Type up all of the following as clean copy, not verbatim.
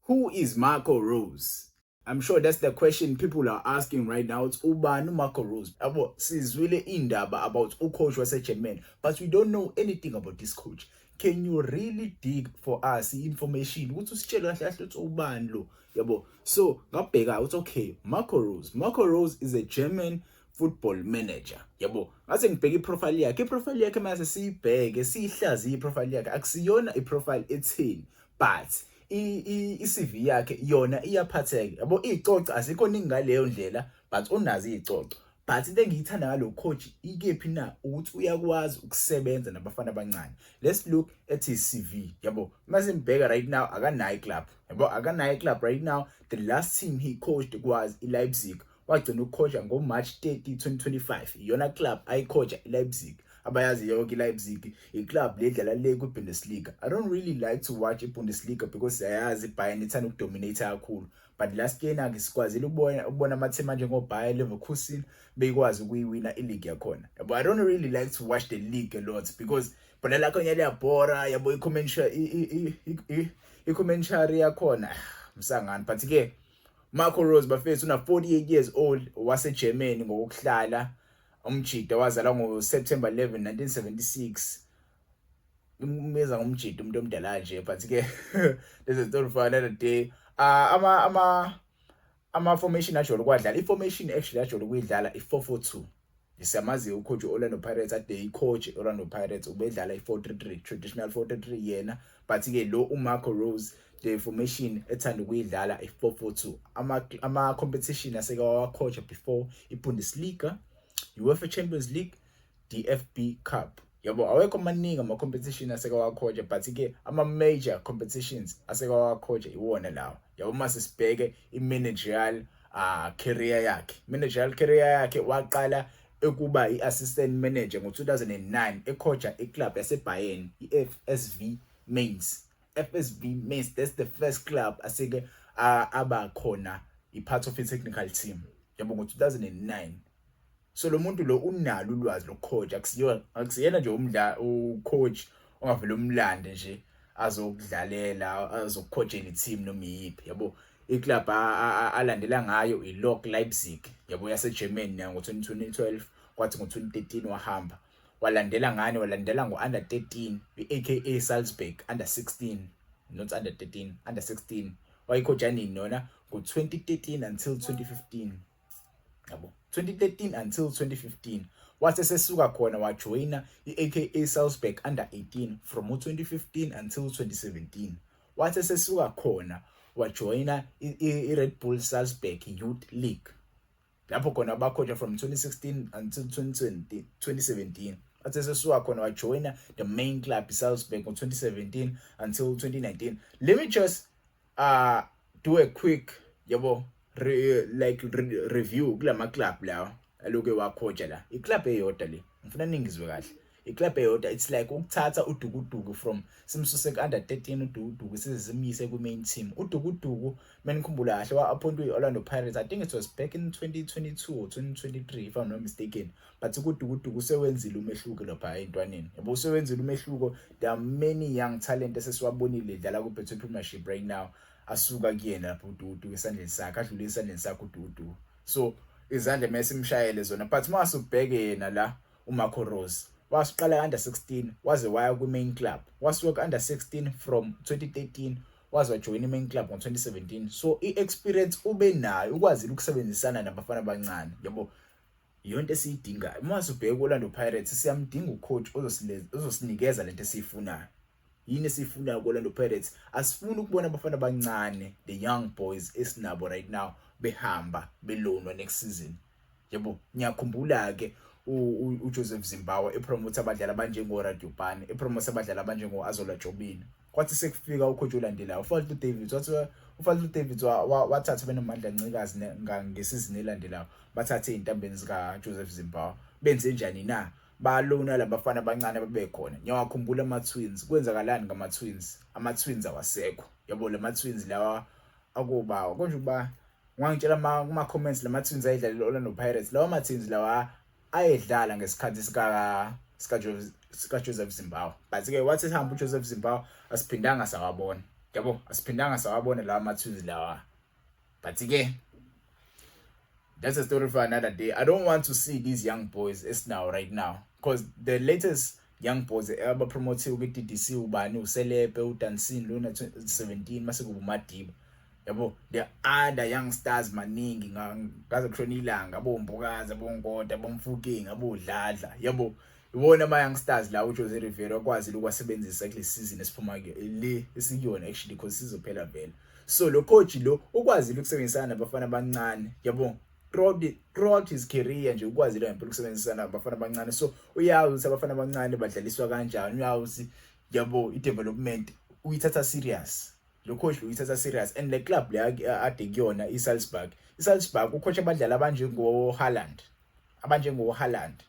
Who is Marco Rose? I'm sure that's the question people are asking right now. It's ubani uMarco Rose? Yabo, sizwile indaba about ucoach waseGermany, but we don't know anything about this coach. Can you really dig for us information ukuthi usitshele kahle kahle ukuthi ubani lo? Yabo. So ngabheka ukuthi, okay, Marco Rose. Marco Rose is a German football manager. Yabo. Ngase ngibheka iprofile yakhe. Iprofile yakhe mase siyibheke, siyihlaziye iprofile yakhe. Akusiyona iprofile etheni, but i-CV yakhe yona iyaphatheka, yabo. Izicoco azikho ningi ngaleyo ndlela, but unazo izicoco. But into engiyithanda ngalo coach ikephi na? Ukuthi uyakwazi ukusebenza nabafana abancane. Let's look at his CV, yabo. Mase ngibheka right now, akanayo club, yabo, akanayo club right now. The last team he coached was iLeipzig. Wagcina ukucoacha ngo-March 30 2025. Iyona club ayicoacha, iLeipzig. Abayazi yonke iLeipzig, iclub ledlala le kwiBundesliga. I don't really like to watch iBundesliga because siyayazi iBayern ithanda ukudominate kakhulu, but last year na sikwazile ukubona amateam anjengo-Bayer Leverkusen beyikwazi ukuyiwina ileague yakhona, yabo. I don't really like to watch the league a lot because bona lakho liyabhora, yabo. I-commentary yakhona msangani. But ke Marco Rose, bafethu, una 48 years old, waseGermany ngokuhlala. Umjida wazalwa ngo-September 11 1976. Umeza ngumjida umuntu omdala nje, but ke this is story for another day. Ama formation ajolo kwadlala, i-formation actually ajolo kuyidlala i-442. Siyamazi ucoach Orlando Pirates, ade icoach Orlando Pirates, ubedlala i-433, traditional 433 yena, but ke lo uMarco Rose, the formation ethanda ukuyidlala i-442. Ama competition aseke wacoach before, iBundesliga, UEFA Champions League, DFB Cup, yabo. Awekho amaningi ama competition aseke wacoacha, but ke ama major competitions aseke wacoacha iwona lawo, yabo. Mase sibheke i-managerial career yakhe. Managerial career yakhe, waqala ekuba i-assistant manager ngo-2009, ecoacha iclub yaseBayern, i-FSV Mainz. FSV Mainz, that's the first club aseke aba khona i-part of i-technical team, yabo, ngo-2009. So lo muntu lo unalo ulwazi lokucoach. Akusiyena nje umdla ucoach ongavele umlande nje azokudlalela, azokucoachela i-team noma iyiphi, yabo. Iclub alandela ngayo iLok Leipzig, yabo, yaseGermany ngo-2012. Kwathi ngo-2013 wahamba walandela ngani? Walandela ngo-under 13, i-AKA Salzburg under 16, not under 13, under 16. Wayicoacha nini nona? Ngo-2013 until 2015, yabo, 2013 until 2015. Wathi sesuka khona wajoyina i-AKA Salzburg under 18 from u-2015 until 2017. Wathi sesuka khona wajoyina i-Red Bull Salzburg Youth League, lapho khona bacoacha from 2016 until 2020, 2017. Wathi sesuka khona wajoyina the main club, iSalzburg, ngo-2017 until 2019. Let me just do a quick, yabo, like review kulama club lawa aloke wacoacha la. Iclub eyodwa le, ngifuna ningizwe kahle, iclub eyodwa. It's like ukuthatha uDukuduku from simsuse ku-under 13 uDukuduku, size simyise ku-main team. UDukuduku, menikhumbula kahle, wa-appointwe i-Orlando Pirates, I think it was back in 2022 or 2023 if I'm not mistaken, but kuDukuduku sewenzile umehluko lapha ey'ntwaneni, yabo, usewenzile umehluko. There are many young talent esesiwabonile dlala ku-Betway Premiership right now asuka kuyena lapho uDukuduku, esandleni sakhe, adlule esandleni sakhe uDukuduku. So izandla mesimshayele zona. But mase ubheke yena la uMarco Rose, wasiqala under 16 waze waya kwi-main club. Wasuka under 16 from 2013 waze wajoyina i-main club ngo-2017. So i-experience ube nayo, ukwazile ukusebenzisana nabafana abancane, yabo, iyonto esiyidingayo. Uma ubheka ku-Orlando Pirates, siyamdinga ucoach ozosinikeza lento esiyifunayo. Yini esiyifunayo ku-Orlando Pirates? Asifuni ukubona abafana abancane, the young boys esinabo right now, behamba beloanwa next season, yabo. Ngiyakhumbula-ke uJoseph Zimbabwe epromote abadlali abanjengo-Radiopane, epromote abadlali abanjengo-Azola Jobini. Kwathi sekufika ucoach olandelayo, uFadlu Davids, wathi uFadlu Davids wathatha benoMandla Ncikazi ngesizini elandelayo, bathathe ey'ntambeni zika-Joseph Zimbabwe. Benze njani na? Baloana labafana abancane ababekhona. Ngiyawakhumbula ama-twins. Kwenzakalani ngama-twins? Ama-twins awasekho, yabo. Lama-twins lawa akuba konje uba ungangitshela kuma-comments, lama-twins ayedlalela Orlando Pirates, lawa ma-twins lawa ayedlala ngesikhathi sika Joseph Zimbabwe, but ke wathi sihamba uJoseph Zimbabwe asiphindanga sawabona. Yabo, asiphindanga sawabona lawa ama-twins lawa, but ke that's a story for another day. I don't want to see these young boys esinawo right now, because the latest young boys abapromothiwe kwi-DDC, ubani, uSelepe, uDansini lona 17, mase kuba uMadiba, yabo. The other young stars maningi, ngaze kushona ilanga, aboMbokazi, aboNkota, aboMofokeng, aboDladla, yabo. Iwona ama young stars la uJose Rivero akwazile ukwasebenzisa kule season esiphuma le, esikuyona actually, because sizophela vele. So lo coach lo ukwazile ukusebenzisana nabafana abancane, yabo, throughout his career nje. Ukwazile ngempela ukusebenzisana nabafana abancane, so uyazi ukuthi abafana abancane badlaliswa kanjani, uyazi ukuthi, yabo, i-development uyithatha serious. Lo coach uyithatha serious, and le club le ade kuyona, iSalzburg, iSalzburg ucoach abadlali abanjengo Haaland, abanjengo Haaland,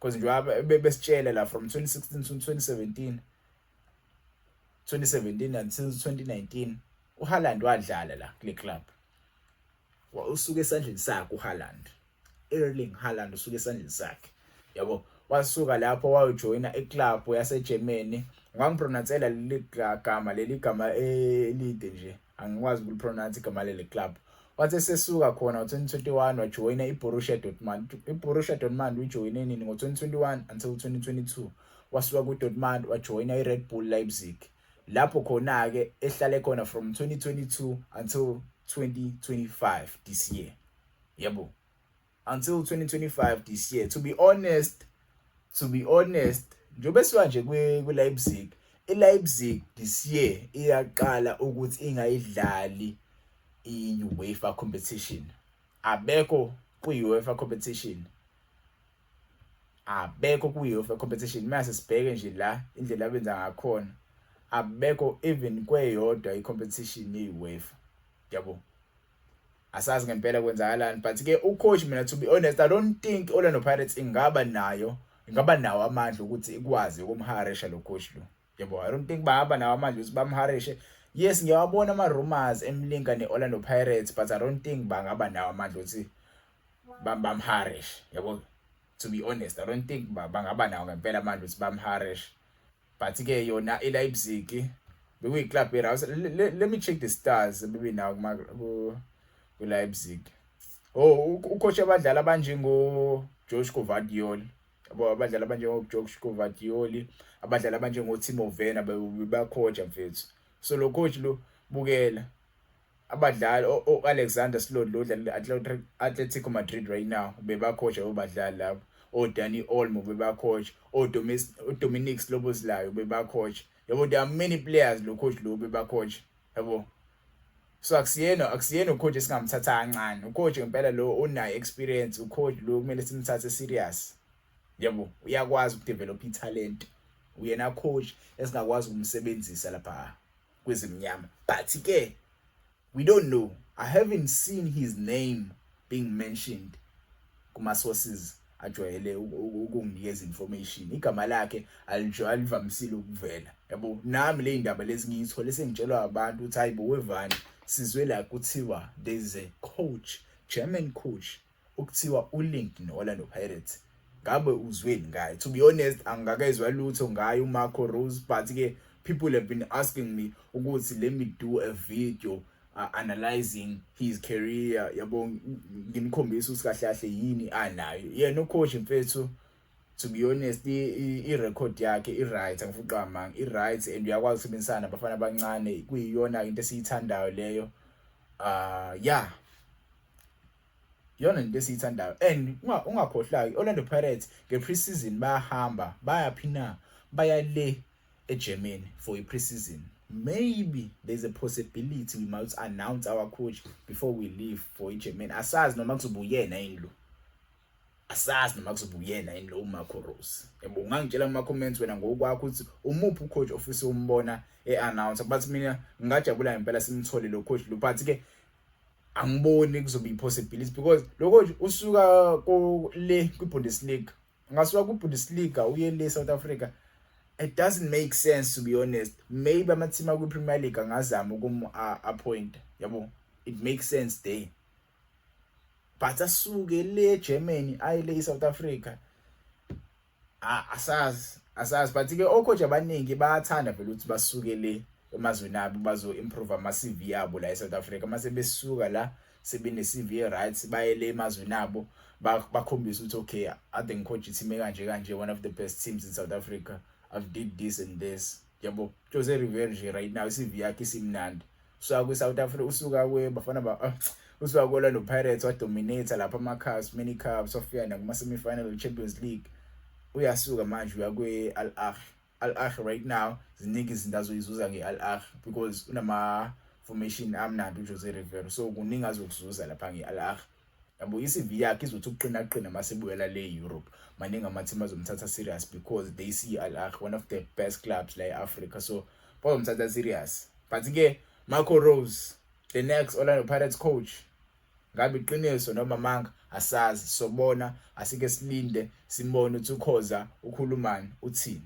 because nje besitshela la from 2016 to 2017, 2017 until 2019, uHaaland wadlala la kule club. Usuke esandleni sakhe uHaaland, Erling Haaland usuke esandleni sakhe, yabo. Wasuka lapho wayojoyina iclub yaseGermany. Ungangipronounce leli gama, leli gama elide nje, angikwazi ukulipronounce igama leli club. Wathi sesuka khona ngo-2021 wajoyina iBorussia Dortmund. IBorussia Dortmund uyijoyine nini? Ngo-2021 until 2022. Wasuka ku-Dortmund wajoyina i-Red Bull Leipzig, lapho khona-ke ehlale khona from 2022 until 2025 this year, yabo, until 2025 this year. To be honest, njengoba esiwa nje ku-Leipzig, i-Leipzig this year iyaqala ukuthi ingayidlali i-UEFA competition. Abekho kwi-UEFA competition, abekho kwi-UEFA competition. Mase sibheke nje la indlela abenza ngakhona, abekho even kweyodwa i-competition ye-UEFA, yabo. Asazi ngempela kwenzakalani, but ke ucoach, mina, to be honest, I don't think Orlando Pirates ingaba nayo, ingaba nawo amandla ukuthi ikwazi ukumhirisha lo coach lo, yabo. I don't think bahamba nawo amandla ukuthi bamhirishe. Yes, ngiyawabona ama rumors emlinka neOrlando Pirates, but I don't think bangaba nawo amandla ukuthi bamhirishe, yabo. To be honest, I don't think bangaba nawo ngempela amandla ukuthi bamhirishe, but ke yona iLeipzig bekuyi-club e. Let me check the stars ebebenawo kuma ku Leipzig. Oh, ucoach abadlali abanjengo Joshua Gvardiol, yabo, abadlali abanjengo Joshua Gvardiol, abadlali abanjengo Timo Werner bebacoacha, mfethu. So lo coach lo, bukela abadlali o-Alexander Sørloth lo dlala Atletico Madrid right now, bebacoacha obadlali lapho, o-Dani Olmo bebacoach, o-Dominic Szoboszlai bebacoach, yabo. There are many players lo coach lo bebacoach, yabo. So akusiyena ucoach esingamthatha kancane. Ucoach ngempela lo unayo experience, ucoach lo kumele simthathe serious, yabo. Uyakwazi ukudevelop italent, uyena coach esingakwazi ukumsebenzisa lapha kwezimnyama, but ke we don't know. I haven't seen his name being mentioned kuma sources ajwayele ukunginikeza information. Igama lakhe alivamisile ukuvela, yabo. Nami le indaba lezi ngiyithole sengitshelwa abantu ukuthi, "Hayibo wevani, sizwe la kuthiwa there is a coach, German coach, okuthiwa ulinked no-Orlando Pirates. Ngabe uzweni ngaye?" To be honest, angakezwa lutho ngaye uMarco Rose, but ke people have been asking me ukuthi let me do a video analyzing his career, yabo, ngimkhombisa ukuthi kahle kahle yini anayo yena ucoach, mfethu. To be honest, i-record yakhe i-right, angifuqa amanga, i-right, and uyakwazi ukusebenzisana nabafana abancane, kuyiyona into esiyithandayo leyo. Yeah, iyona into esiyithandayo. And ungakhohlwa, i-Orlando Pirates nge-preseason bayahamba, bayaphi na? Baya le eGermany for i-preseason. Maybe there's a possibility we might announce our coach before we leave for iGermany. Asazi noma kuzoba uyena yini lo, asazi noma kuzoba uyena yini lo uMarco Rose, yabo. Ungangitshela kuma comments wena ngokwakho ukuthi umuphi ucoach ofisa umbona e-announce, but mina ngingajabula ngempela simthole lo coach lo, but ke angiboni kuzoba i-possibility because lo coach usuka ko le kwi-Bundesliga, ungasuka kwi-Bundesliga uye le South Africa, it doesn't make sense, to be honest. Maybe ama-team akwi-Premier League angazama ukum-appoint, yabo, it makes sense there, but asuke le Germany aye le South Africa, asazi, asazi. But ke ocoach abaningi bayathanda vele ukuthi basuke le. Emazweni abo bazo improve ama CV abo la eSouth Africa. Mase besuka la sebene CV right, baye le emazweni abo, bakhombisa ukuthi, "Okay, ade ngicoach team kanje kanje, one of the best teams in South Africa. I've did this and this," yabo. Jose Riveiro nje right now iCV yakhe isimnandi. Usuka kwi-South Africa, usuka kwe-Bafana ba, usuka ko-Orlando Pirates, wadominate lapha ama-cups, many cups, wafika nakuma-semi-final Champions League. Uyasuka manje uya kwe-Al Ahly. Al Ahly right now, ziningi izinto azoyizuza nge-Al Ahly because unama formation amnandi uJose Riveiro, so kuningi azokuzuza lapha nge-Al Ahly, yabo. I-CV yakhe izothi ukuqina qina masebuyela le Europe. Maningi ama-team azomthatha serious because they see Al Ahly, one of the best clubs la e-Africa, so bazomthatha serious. But ke Marco Rose, the next Orlando Pirates coach, ngabe iqiniso noma manga, asazi, sobona. Asike silinde simbone ukuthi uKhoza ukhulumani, uthini.